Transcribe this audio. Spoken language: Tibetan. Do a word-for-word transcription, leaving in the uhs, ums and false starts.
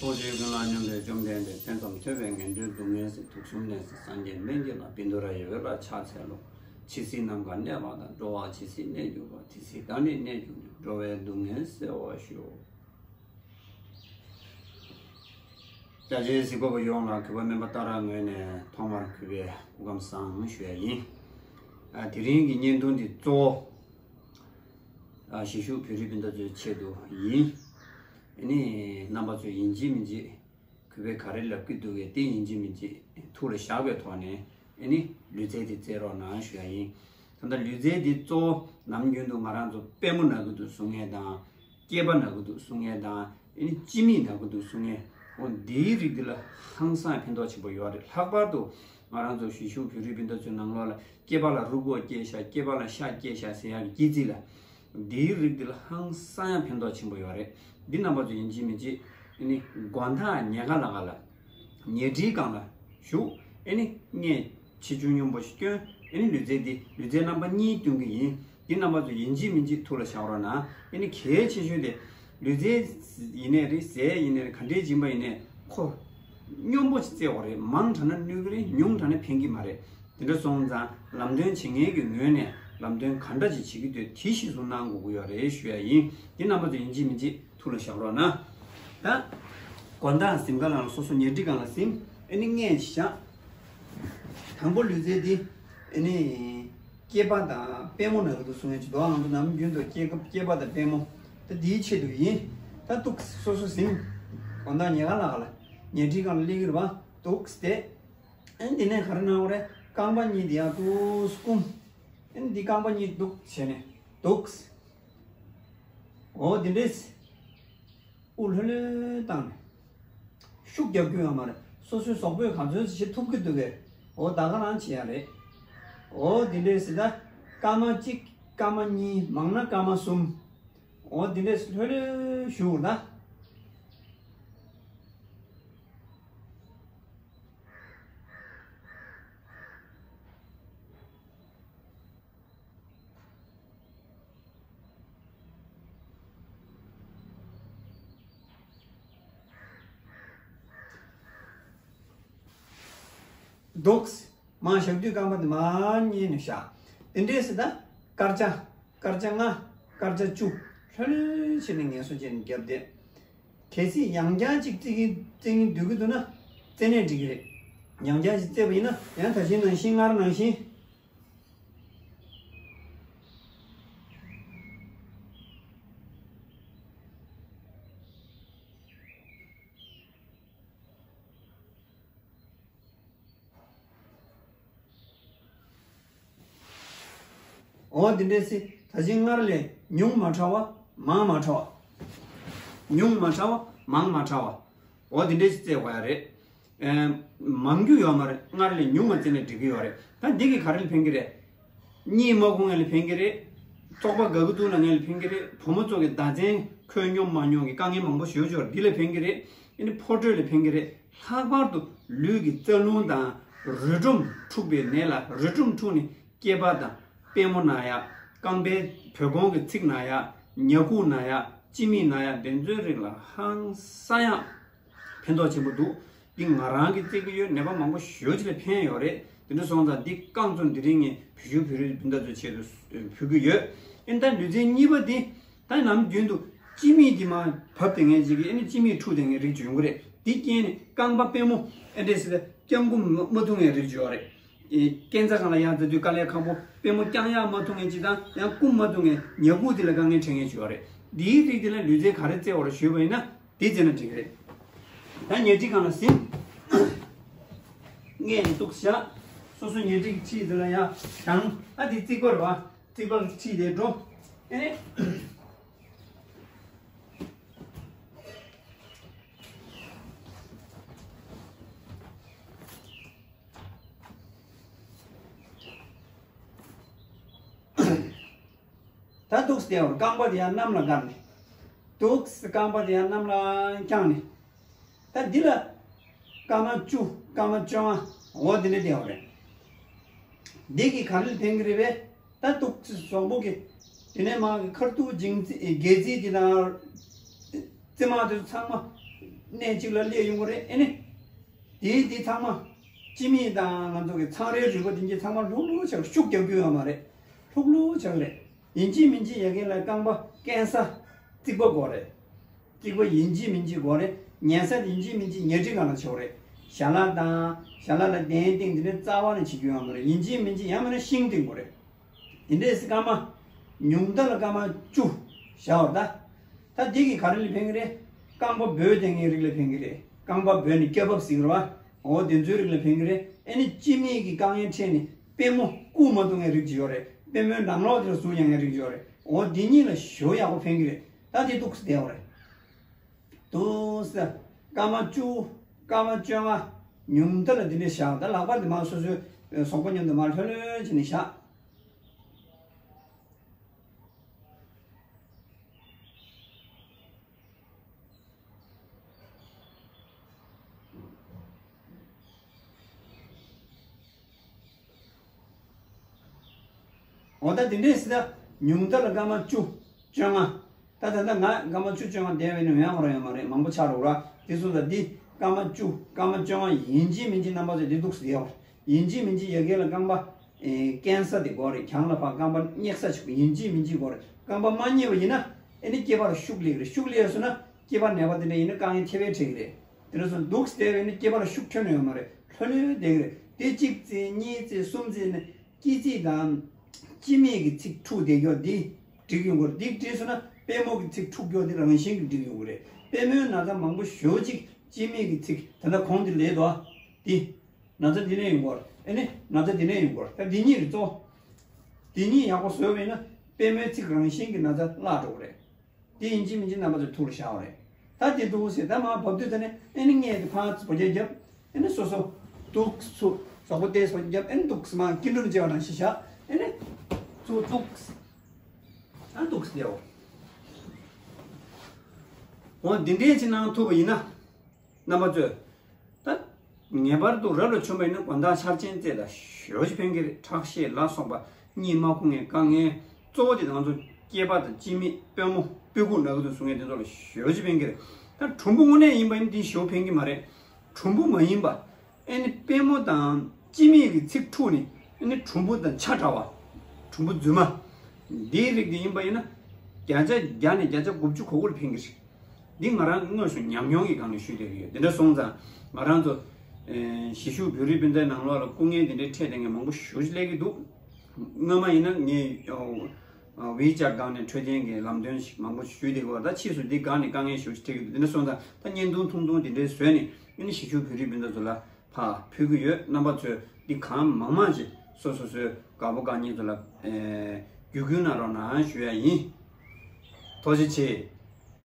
ཕྱོགས་བཅུའི་ཀུན་ལ་སྙོམས་པའི་བཅོམ་ལྡན་འདས། ཕན་ཙམ་ཐོས་པས་ངན་འགྲོའི་སྡུག་བསྔལ་སེལ། དུག་གསུམ་ནད་སེལ་སངས་རྒྱས་སྨན་གྱི་བླ། བཻ་ཌཱུརྱ་ཡི་འོད་ལ་ཕྱག་འཚལ་ལོ། ཇི་སྲིད་ནམ་མཁའ་གནས་པ་དང་། འགྲོ་བ་ཇི་སྲིད་གནས་གྱུར་པ། དེ་སྲིད་བདག་ནི་གནས་གྱུར་ནས། འགྲོ་བའི་སྡུག་བསྔལ་སེལ་བར་ཤོག། རྒྱ་ཆེའི་གཟིགས་པ་པོ་ཡོངས་ལ་གུས་པ་སྨན་པ་ཏཱ་ར་ངོས་ནས་ཐོག་མར་གུས་པས་སྐུ་ཁམས་བཟང་ཞུ་ཡ་ཡིན། ཨ། དེ་རིང་གི་བརྙན་ཐུང་འདི་གཙོ་བོ། ཨ། གཞིས་བཞུགས་བོད་རིགས་སྤུན་ཟླ་ཚོའི་ཆེད་དུ་ཡིན། ཨ་ནི་རྣམ་པ་ཚོས་ཡིན་གཅིག་མིན་གཅིག་གུས་པས་ག་རེ་ལབ་ཀྱི་འདུག་གས། དེ་ཡིན་གཅིག་མིན་གཅིག་ཐུགས་ལ་བཞག་པའི་ཐོག་ནས། ཨ་ནི་ལུས་རྩལ་འདི་རྩེད་རོགས་གནང་ཞུ་ཡ་ཡིན། ད་ལྟ་ལུས་རྩལ་འདི་གཙོ་བོ་ནམ་རྒྱུན་དུ་ང་རང་ཚོ་པུས་མོ་ན་གི་འདུག་གསུང་མཁན་དང་། སྐེད་པ་ན་གི་འདུག་གསུང་མཁན་དང་། ཨ་ནི་ལྕེ་མིག་ན་གི་འདུག་གསུང་མཁན། འོ། འདིའི་རིགས་འདི་ལ་ཧང་སང་ཕན་ཐོགས་ཆེན་པོ་ཡོད་རེད། ལྷག་པར་དུ་ང་རང་ཚོ་གཞིས་བཞུགས་བོད་རིགས་སྤུན་ཟླ་ཚོའི་ནང་ལོགས་ལ་སྐེད་པ་ལ་རུས་ཁོག་སྐྱེས་ཤག་སྐེད་པ་ལ་ཤ་སྐྱེས་ཤག་ཟེར་ཡག་གི་སྐྱེས་རྩིས་ལ། འདིའི་རིགས་འདི་ལ་ཧང་སང་ཡང་ཕན་ཐོགས་ཆེན་པོ་ཡོད་རེད། འདི་རྣམ་པ་ཚོ་ཡིན་གཅིག་མིན་གཅིག་ཨ་ནི་དགོང་དག་ཉལ་ཁ་ལ་ག་ལ། ཉལ་ཁྲིའི་སྒང་ལ་བཞུགས། ཨ་ནི་སྔས་ཆེ་ཆུང་སྙོམས་པོ་ཞིག་བསྐྱོན། ཨ་ནི་ལུས་རྩལ་འདི་ལུས་རྩལ་རྣམ་པ་གཉིས་སྟོན་གྱི་ཡིན། འདི་རྣམ་པ་ཚོ་ཡིན་གཅིག་མིན་གཅིག་ཐུགས་ལ་བཞག་རོགས་གནང་། ཨ་ནི་གལ་ཆེ་ཤོས་དེ་ལུས་རྩལ་ཡིན་ནའི་རེད། ཟས་ཡིན་ནའི་རེད། ག་འདྲའི་སྦྱིན་པ་ཡིན་ནའི་ཁོ་སྙོམས་པོ་ཞིག་རྩེ་དགོས་རེད། མང་དྲགས་ན་གནོད་ཀྱི་རེད། ཉུང་དྲགས་ན་ཕན་གྱི་མ་རེད། དེ་འདྲ་སོང་ཙང་ལམ་སྟོན་བྱེད་མཁན་གྱི་ངོས་ནས་ལམ་སྟོན་ག་འདྲ་ཅིག་བྱེད་ཀྱི་འདུག་དེ་གཞིར་བཟུང་གནང་དགོས་ཀྱི་ཡོད་རེད་ཞུ་ཡ་ཡིན། འདི་རྣམ་པ་ཚོ་ཡིན་གཅིག་མིན་གཅིག་ཐུགས་ལ་བཞག་རོགས་གནང་། ད་དགོང་དག་གཟིམ་ཁང་ནང་ལ་སོ་སོ་ཉལ་ཁྲིའི་སྒང་ལ་གཟིམ། ཨ་ནི་སྔས་བཞག་དང་པོ་ལུས་རྩལ་འདི་ཨ་ནི་སྐེད་པ་དང་པུས་མོ་ན་གི་འདུག་གསུང་ཡ་ཅིག་འདུག་ང་ཚོ་ནམ་རྒྱུན་དུ་སྐེད་སྐེད་པ་དང་པུས་མོ། ད་འདིའི་ཆེད་དུ་ཡིན། ད་འདུག་སོ་སོ་གཟིམ། དགོང་དག་ཉལ་ཁང་ལ་ག་ལ། ཉལ་ཁྲིའི་སྒང་ལ་སླེབས་ཀྱི་རེད་པ། འདུག་སྟེ། ཨ་ནི་འདི་ནས་ག་རེ་གནང་བ་རེད། རྐང་པ་གཉིས་འདི་ཡར་འདུག་སྐུམ། ཨ་ནི་འདི་རྐང་པ་གཉིས་འདུག་བྱས་ནས་འདུག་འོ་འདི་འདྲས། དབུགས་ལྷོད་ལྷོད་བཏང་ནས། ཤུགས་རྒྱབ་རྒྱུ་ཡོད་མ་རེད། སོ་སོའི་གཟུགས་པོས་ག་ཚོད་ཅིག་བྱེད་ཐུབ་ཀྱི་འདུག་གས། འོ་ད་ག་རང་བྱེད་ཡ་རེད། འོ་འདི་འདྲས་ཟེར། ད་སྐར་མ་གཅིག་སྐར་མ་གཉིས། མང་ན་སྐར་མ་གསུམ། འོ་འདི་འདྲས་ལྷོད་ལྷོད་བཞུགས་ད། འདུག་མར་བཞག་དུས་རྐང་པ་དེ་མར་བསྙེས་ནས་བཞག་དེ་འདྲས་ཟེར་ད། སྐར་ཆ། སྐར་ཆ་ལྔ། སྐར་ཆ་བཅུ། ལྷོད་ལྷོད་བྱས་ནས་ངལ་གསོ་བྱས་ནས་རྒྱབ་བསྡད། གལ་སྲིད་ཡང་བསྐྱར་ཅིག་རྩེ་གི་རྩེ་གི་འདོད་ཀྱི་འདུག་ན། རྩེ་ནས་འགྲིག་གི་རེད། ཡང་བསྐྱར་ཅིག་རྩེས་པ་ཡིན་ན་ཡང་ད་གིན་ནང་བཞིན་སྔར་ནང་བཞིན། འོ་འདི་འདྲས་སེ་ད་གིན་སྔར་ལས་ཉུང་མ་དྲགས་པ་མང་མ་དྲགས་པ། ཉུང་མ་དྲགས་པ་མང་མ་དྲགས་པ། འོ་འདི་འདྲས་སེ་རྩེ་དགོས་ཡ་རེད། ཨེ། མང་རྒྱུ་ཡོད་མ་རེད། སྔར་ལས་ཉུང་བ་བརྩིས་ནས་འགྲིག་གི་ཡོད་རེད། ད་འདི་གིས་ག་རེ་ལ་ཕན་གྱི་རེད། གཉིད་མ་ཁུག་མཁན་ལ་ཕན་གྱི་རེད། བཙོག་པ་དགའ་གི་འདུག་ལབ་མཁན་ལ་ཕན་གྱི་རེད། བུ་མོ་ཚོ་གི་ཟླ་མཚན་ཁོད་སྙོམས་མ་སྙོམས་ཀྱི་དཀའ་ངལ་མང་པོ་ཞེ་པོ་ཅིག་ཡོད་རེད། འདི་ལ་ཕན་གྱི་རེད། ཨ་ནི་ཕོ་དྲོད་ལ་ཕན་གྱི་རེད། ལྷག་པར་དུ་ལུས་ཀྱི་རྩ་རླུང་དང་རུས་སྒྲོམ་འཁྲུགས་པའི་ནད་ལ། རུས་སྒྲོམ་འཁྲུགས་ནས་སྐེད་པ་དང་པུས་མོ་ན་ཡ། རྐང་པའི་བོལ་གོང་གི་ཚིགས་ན་ཡ། ཉ་ཁུག་ན་ཡ། ལྕེ་མིག་ན་ཡ། འདི་ཚོའི་རིགས་ལ་ཧང་སང་ཡང་ཕན་ཐོགས་ཆེན་པོ་འདུག་འདི་ང་རང་གིས་རྩེ་གི་ཡོད། ནད་པ་མང་པོ་ཞེ་པོ་ཅིག་ལ་ཕན་ཡོད་རེད། དེ་འདྲ་སོང་ཙང་འདི་རྐང་ཚོ་འདི་རིང་ངས་བོད་བཞུགས་བོད་རིགས་སྤུན་ཟླ་ཚོའི་ཆེད་དུ་ཕུལ་གི་ཡོད། ཨེ། ད་ལུས་རྩལ་གཉིས་པ་འདི་ད་ནམ་རྒྱུན་དུ་ལྕེ་མིག་འདི་མར་བབས་བསྡད་མཁན་ཅིག་གིས་ཨ་ནི་ལྕེ་མིག་འཁྲུགས་བསྡད་མཁན་རིགས་ཅིག་ཡོང་གི་རེད། འདི་རྐྱེན་ནས་རྐང་པ་པུས་མོ་ཨེ་འདྲས་ཟེར་ལ་བརྐྱང་བསྐུམ་མ་མ་ཐུབ་མཁན་རིགས་ཅིག་ཡོད་རེད། ཨེ། སྐས་འཛེག་སྒང་ལ་ཡར་འཛེག་དུས་དཀའ་ལས་ཁག་པོ། པུས་མོ་བརྐྱང་ཡག་མ་ཐུབ་མཁན་ཅིག་དང་ཡང་བསྐུམ་མ་ཐུབ་མཁན། ཉ་ཁུག་འདི་ལ་དཀའ་ངལ་འཕྲད་མཁན་ཅིག་ཡོད་རེད། འདིའི་རིགས་འདི་ལ་ལུས་རྩལ་ག་རེ་རྩེ་དགོས་རེད་ཞུས་པ་ཡིན་ན། དེ་བྱས་ན་འགྲིག་གི་རེད། ད་ཉལ་ཁྲིའི་སྒང་ལ་གཟིམ། སྔས་ནས་འདུག་བཞག་སོ་སོ་ཉལ་ཁྲིའི་ཁྲིའི་དེ་ལ་ཡར་བཞེངས། ཨ་དེ་རྩིག་པ་རེད་པ། རྩིག་པ་ཁྲིའི་དེ་འགྲོ། ཨེ་ནས། ད་འདུག་སྟེ་རྐང་པ་དེ་ཡང་གནམ་ལ་བཀང་ནས། འདུག་སེ་རྐང་པ་དེ་ཡང་གནམ་ལ་བརྐྱངས་ནས། ད་འདི་ལ་སྐར་མ་བཅུ་སྐར་མ་བཅོ་ལྔ་འོ་འདི་འདྲ་བསྡད་པ་རེད། འདི་གིས་ག་རེ་ལ་ཕན་གྱི་རེད་པས། ད་འདུག་སེ་གཟུགས་པོ་གི་དེ་ནས་མར་གི་ཁ་ཐུག་མཇིང་རྩེ་སྒལ་ཚིགས་དེ་དང་རྩེ་མ་དེ་ཚོ་ཚང་མ་ གནས་གཅིག་ལ་སླེབས་ཡོང་གི་རེད། ཨེ་ནི། དེའི་དེ་ཚང་མ། སྤྱི་མི་དང་ང་ཚོ་གི་ཚང་རའི་རུས་པ་དེ་འདྲ་ཚང་མ་ལྷུག་ལྷུག་ཆགས། ཤུགས་རྒྱག་རྒྱུ་ཡོད་མ་རེད། ལྷུག་ལྷུག་ཆགས་རེད། ཡིན་གཅིག་མིན་གཅིག་ཡ་གི་ལ་རྐང་པ་རྐན་ས་རྩིག་པ་དགོས་རེད། རྩིག་པ་ཡིན་གཅིག་མིན་གཅིག་དགོས་རེད། ཉལ་ས་ཡིན་གཅིག་མིན་གཅིག་ཉལ་ཁྲི་སྒང་ལ་བྱེད་དགོས་རེད། ཞལ་ལག་དང་། ཞལ་ལག་ལ་གདན་སྟེང་དེ་འདྲ་རྩ་བ་ནས་བྱེད་རྒྱུ་ཡོད་མ་རེད། ཡིན་གཅིག་མིན་གཅིག་ཡང་མིན་ན་ཤིང་སྟེང་དགོས་རེད། དེ་འདྲས་སྐར་མ། ཉུང་མཐའ་ལ་སྐར་མ་བཅུ་བཞག་པ་རེད་ད། ད་འདི་གི་ག་རེ་ལ་ཕན་གི་རེད། རྐང་པ་འབོལ་བསྡད་མཁན་རིགས་ལ་ཕན་གི་རེད། རྐང་པ་འབོལ་ནས་སྐྱ་བབས་ཟེར་གི་རེད་བ། འོ་དེ་ཚོའི་རིགས་ལ་ཕན་གི་རེད། ཨེ་ནི་སྤྱི་མིག་གི་དཀའ་ངལ་འཕྲད་ནས་པུས་མོ་བཀུག་མ་ཐུབ་མཁན་རིགས་ཅིག་ཡོད་རེད། པུས་མོའི་ནང་ལོགས་དེ་ལ་ཟུག་ཡང་མཁན་རིགས་ཅིག་ཡོད་རེད། འོ་འདི་གཉིས་ལ་ཞེ་པོ་ཡག་པོ་ཕན་གི་རེད། ད་དེ་འདུག་སེ་བསྡད་པ་རེད། འདུག་སེ། སྐར་མ་བཅུ། སྐར་མ་བཅོ་ལྔ། ཉུང་མཐའ་ལ་འདི་འདྲས་བཞག་ད་ལག་པ་འདི་མར་སོ་སོའི་ཟོག་པོ་མཉམ་དུ་མར་ལྷོད་ལྷོད་བྱས་ནས་བཞག་འོ་ད་དེ་འདྲས་སི་ད། ཉུང་མཐའ་ལ་སྐར་མ་བཅུ། བཅོ་ལྔ། ད་ད་ལྟ་ང་སྐར་མ་བཅུ་བཅོ་ལྔ་བསྡད་པ་ཡིན་ན་ཡང་ཧོ་ར་ཡོད་མ་རེད། མང་པོ་ཆགས་འགྲོ་ར། དེ་སོང་ཙང་འདི་སྐར་མ་བཅུ། སྐར་མ་བཅོ་ལྔ་ཡིན་གཅིག་མིན་གཅིག་རྣམ་པ་ཚོས་འདི་འདུག་སེ་བསྡད་ཡོད་རེད། ཡིན་གཅིག་མིན་གཅིག་ཡ་གི་ལ་རྐང་པ། ཨེ། རྐན་ས་དེ་དགོས་རེད། གྱང་ལ་ཕར་རྐང་པ་སྙེག་ས་ཅིག་ཡིན་གཅིག་མིན་གཅིག་དགོས་རེད། རྐང་པ་མ་སྙེག་པ་ཡིན་ན། ཨེ་ནི་སྐེད་པ་ལ་ཤུགས་སླེབས་རེད། ཤུགས་སླེབས་སོང་ན་སྐེད་པ་ནད་པ་དེ་འདྲ་ཡིན་ན་དཀའ་ངལ་ཐེབས་པས་འཕྲད་ཀྱི་རེད། དེ་འདྲ་སོང་འདུག་སེ་བསྡད་པ་ཡིན་ན་སྐེད་པ་ལ་ཤུགས་ཁྱོན་ནས་ཡོད་མ་རེད། ལྷོད་ལྷོད་བསྡད་ཀྱི་རེད། དེ་གཅིག་བརྩིས། གཉིས་བརྩིས། གསུམ་བརྩིས་ནས། སྐྱེ་ཚིག་དང་། སྤྱི་མིག་གི་ཚིགས་འཁྲུགས་བསྡད་ཀྱོག་འདི། འགྲིག་ཡོང་གི་རེད། འདི་འགྲིག་སོང་ན་པུས་མོ་གི་ཚིགས་འཁྲུགས་ཀྱོག་འདི་རང་བཞིན་གྱིས་འགྲིག་ཡོང་གི་རེད། པུས་མོའི་ན་ཚ་མང་པོ་ཞེ་པོ་ཅིག་སྤྱི་མིག་གི་ཚིགས། ད་ལྟ་གོང་དེ་ལས་དོ། འདི། ན་ཚ་འདི་ནས་ཡོང་གི་རེད། ཨེ་ནི་ན་ཚ་འདི་ནས་ཡོང་གི་རེད། ད་འདི་གཉིས་རེད་གཙོ་བོ། འདི་གཉིས་ཡག་པོ་བཟོས་པ་ཡིན་ན་པུས་མོའི་ཚིགས་རང་བཞིན་གྱིས་ན་ཚ་བརླག་འགྲོ་གི་རེད། དེ་ཡིན་གཅིག་མིན་གཅིག་རྣམ་པ་ཚོས་ཐུགས་ལ་བཞག་པ་རེད། ད་དེ་འདུག་སེ་ད་མར་བབས་དུས་ད་ནི་ཨེ་ནི་སྔས་དེ་ཕར་ཚུར་བོ་རྒྱབ་རྒྱབ། ཨེ་ནི་སོ་སོ། འདུག་སེ་ཚུར་ཟོག་པོ་དེ་བོ་རྒྱབ་རྒྱབ། ཨེ་ནི་འདུག་སེ་མར་སྐྱིལ་ཀྲུང་བཅས་པ་ནང་བཞིན་བཞག་ཨེ་ནི་ཚུར་འདུག་སེ། ཨ་འདུག་སེ་བསྡད་ཡོད། འོ་འདི་འདྲས་ཅིག་གནང་ཐུབ་པ་ཡིན་ན། རྣམ་པ་ཚོས། ད། ངེས་པར་དུ་རབ་ལ་བྱུང་བ་ཡིན་ན་དགོང་དག་འཆར་ཅན་རྩེ་ལ་ཞེ་པོ་ཅིག་ཕན་གྱི་རེད། ཁྲག་ཤེད་ལ་སོགས་པ་གཉིད་མ་ཁུག་མཁན་དཀའ་ངལ་གཙོ་བོ་དེ་ང་ཚོ་སྐེད་པ་དང་སྤྱི་མིག་པུས་མོ་པུས་ཁུག་ན་གི་འདུག་གསུང་མཁན་དེ་ཚོ་ལ་ཞེ་པོ་ཅིག་ཕན་གྱི་རེད། ད་གྲུམ་བུ་དངོས་གནས་ཡིན་པ་ཡིན་ན་དེ་ཞེ་པོ་ཕན་གྱི་མ་རེད། གྲུམ་བུ་མ་ཡིན་པ། ཨེ་ནི་པུས་མོ་དང་སྤྱི་མིག་གི་ཚིགས་འཁྲུགས་ནས་ཨེ་ནི་གྲུམ་བུ་དང་ཆ་འདྲ་བ། གྲུམ་བུ་རྫུན་མ། འདིའི་རིགས་དེ་ཡིན་པ་ཡིན་ན། བརྒྱ་ཆ་བརྒྱ་ནས་བརྒྱ་ཆ་དགུ་བཅུ་གོ་དགུ་ལ་ཕན་གྱི་རེད། འདི་ང་རང་དངོས་སུ་ཉམས་མྱོང་གི་སྒང་ནས་ཞུས་བསྡད་ཀྱི་ཡོད། དེ་འདྲ་སོང་ཙང་ང་རང་ཚོ། ཨེ། གཞིས་བཞུགས་བོད་རིགས་སྤུན་ཟླའི་ནང་ལོགས་ལ་སྐུ་ངལ་དེ་འདྲའི་འཕྲད་བསྡད་མཁན་མང་པོ་ཞེ་པོ་ཅིག་སླེབས་ཀྱི་འདུག་སྔོན་མ་ཡིན་ན་ངས། ཨ། ཝི་ཅེཊ་སྒང་ནས་འཕྲོད་བསྟེན་གྱི་ལམ་སྟོན་ཞིག་མང་པོ་ཞུས་བསྡད་ཀྱི་ཡོད། ད་ཕྱིས་སུ་འདི་སྒང་ནས་དཀའ་ངལ་ཞེ་པོ་ཅིག་འཕྲད་ཀྱི་འདུག་དེ་འདྲ་སོང་ཙང་ད་བརྙན་ཐུང་ཐུང་ཐུང་དེ་འདྲའི་བཟོས་ནས་ཨ་ནི་གཞིས་བཞུགས་བོད་རིགས་སྤུན་ཟླ་ཚོ་ལ་ཕར་ཕུལ་གྱི་ཡོད། རྣམ་པ་ཚོས་འདི་གང་མང་མང་ཅིག་སོ་སོ་སོའི་དགའ་པོ་དགའ་ཉེ་ཚོ་ལ། ཨེ། བརྒྱུད་སྐུར་གནང་རོགས་གནང་ཞུ་ཡ་ཡིན། ཐུགས་རྗེ་ཆེ།